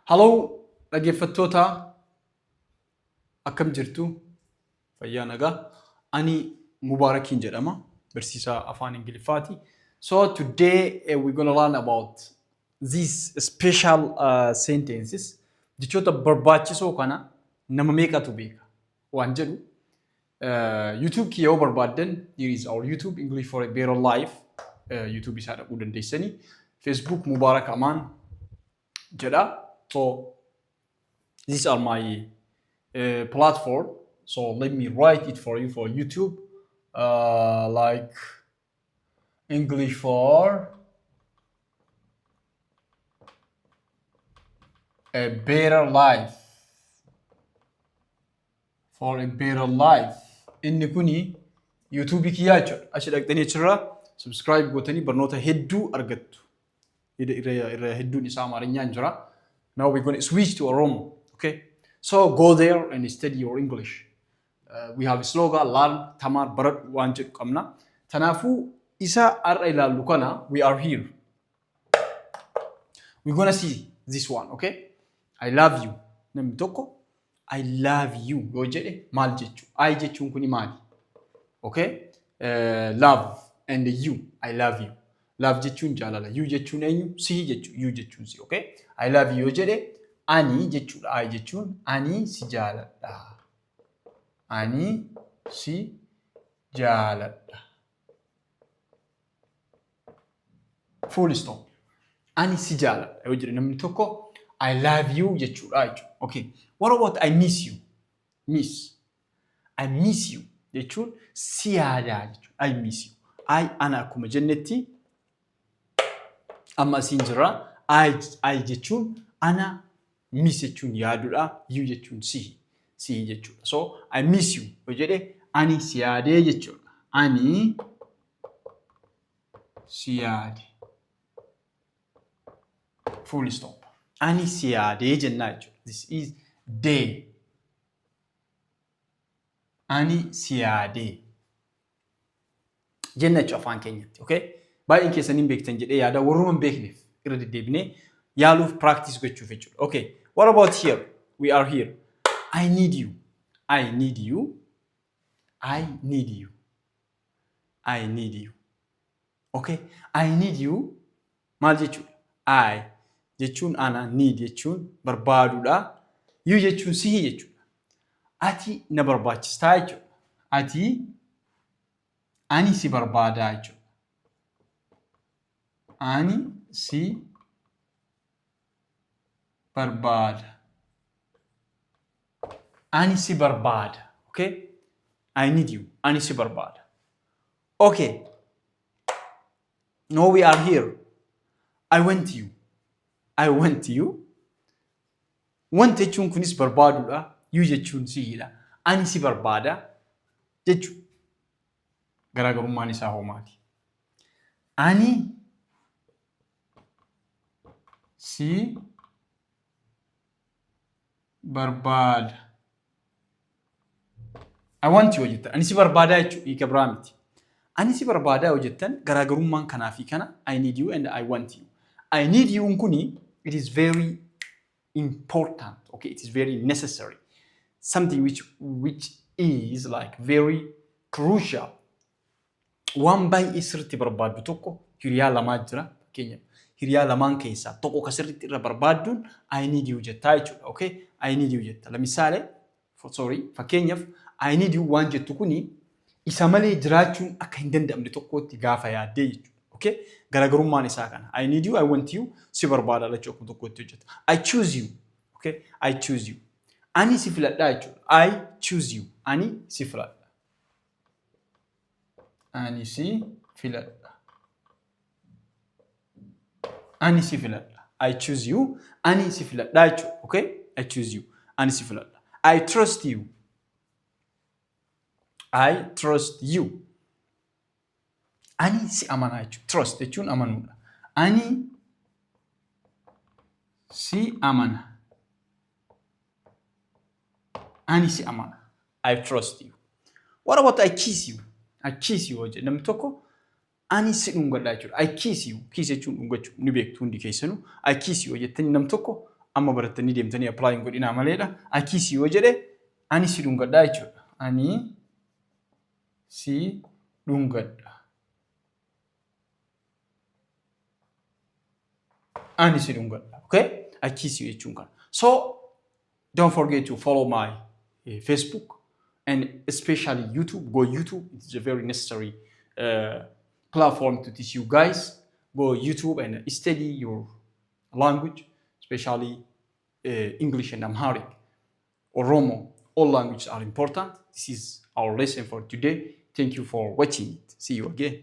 Hello dhaggeeffattoota, akkam jirtu? Fayyaa, nagaa. Ani Mubaarakiin jedhama, barsiisaa afaan Ingiliffaati. So today we're gonna learn about these special sentences. Jechoota barbaachisoo kana nama meeqatu beeka waan jedhu. YouTube kiyya yoo barbaaddan, here is our YouTube, English for a Better Life. YouTube isaa dhaquu dandeessanii. Facebook Mubaarak Amaan jedha. So these are my platform. So let me write it for you for YouTube, like English for a Better Life, for a Better Life. Inni kuni YouTube kiyyaa jechuudha. Achi dhaqxanii achirraa subscribe gootanii barnoota hedduu argattu. Irra hedduun isaa Amaarinyaan jira. Now we're going to switch to Oromo. Okay, so go there and study your English. We have a slogan, learn, tamar, baradhu waan jedhu qabna. Tanaafuu isa har'a ilaallu kana, we are here, we're gonna see this one. Okay, I love you. Namni tokko "I love you" yoo jedhe maal jechuu? I jechuun kuni maali? Okay, love and you. I love you, love jechuun jaalala, you jechuun eenyu? Si jechuu. You jechuun si. Okay, "I love you" yoo jedhe ani jechuudha. I jechuun ani si jaaladha, ani si jaaladha, full stop. Ani si jaaladha yoo jedhe namni tokko, "I love you" jechuudha. Okay, what about "I miss you"? Miss, "I miss you" jechuun si yaadaa jechuudha. I miss you. I, ana akkuma jennetti amma asiin jira. I jechuun ana, miss jechuun yaaduudha. You jechuun sihi. Sihi jechuudha. So "I miss you" yoo jedhe ani si yaadee jechuudha. Ani si yaade. Full stop. Ani si yaadee jennaa jechuudha. This is day. Ani si yaadee jenna jechuudha afaan keenyatti. Okay? Baay'een keessan hin beektan jedhee yaada, warruma hin beekneef irra deddeebinee yaaluuf, practice gochuuf jechuudha. Okay. What about here? We are here. I need you. I need you. I need you. I need you. Okay. I need you maal jechuudha? I jechuun ana, need jechuun barbaaduudha. You jechuun sihi jechuudha. Ati na barbaachistaa jechuudha. Ati, ani si barbaadaa jechuudha. Ani si barbaada. Ani si barbaada. Okay? I need you. Ani si barbaada. Okay. No, we are here. I want you. I want you. Want jechuun kunis barbaaduudha. You jechuun siidha. Ani si barbaada jechuudha. Garaagarummaan isaa hoo maali? Ani si barbaada. "I want you" yoo jettan ani si barbaadaa jechuudha, hiika biraa miti. Ani si barbaadaa yoo jettan, garaagarummaan kanaa fi kana, I need you and I want you. I need you kuni, it is very important. Okay, it is very necessary. Something which is like very crucial. Waan baay'ee sirriitti barbaaddu tokko, hiriyaa lamaa jira. Fakkeenyaaf, hiriyaa lamaan keessaa tokko ka sirriitti irra barbaadduun "I need you" jettaa jechuudha. Okay? "I need you" jetta. Lamisaale, sorry, fakkeenyaaf "I need you" waan jettu kuni isa malee jiraachuun akka hin danda'amne tokkotti gaafa yaaddee jechuudha. Okay? Garaagarummaan isaa kana. I need you, I want you, si barbaada lachuu akkuma tokkotti hojjeta. I choose you. Okay? I choose you. Ani si filadhaa jechuudha. I choose you. Ani si filadha. Ani si filadha. Ani si filadha. I choose you. Ani si filadhaa jechuudha. Okay? I choose you. Ani si filadha. I trust you. I trust you. Ani si amanaa jechuudha. Trust jechuun amanuudha. Ani si amana. Ani si amana. I trust you. What about "I kiss you"? "I kiss you" jedhe namni tokko ani si dhungadha jechuudha. I kiss you. Kiss jechuun dhungachuu ni beektu hundi keessanuu. "I kiss you" jettanii namni tokko Amma barattanii deemtanii apply hin godhinaa maleedha. "I kiss you" yoo jedhe, ani si dhungadhaa jechuudha. Ani si dhungadha. Ani si dhungadha. Okay? "I kiss you" jechuun kana. So don't forget to follow my Facebook and especially YouTube. Go YouTube. It's a very necessary platform to teach you guys. Go YouTube and study your language, especially English and Amharic, Oromo. All languages are important. This is our lesson for today. Thank you for watching it. See you again.